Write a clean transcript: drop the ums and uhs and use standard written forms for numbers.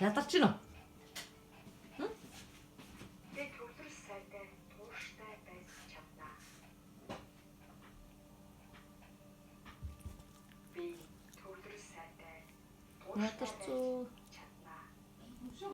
Ядарч гинөө? Би төвлөрөл сайтай тууштай байж чадна. Би төвлөрөл сайтай тууштай Ядарч байж үү?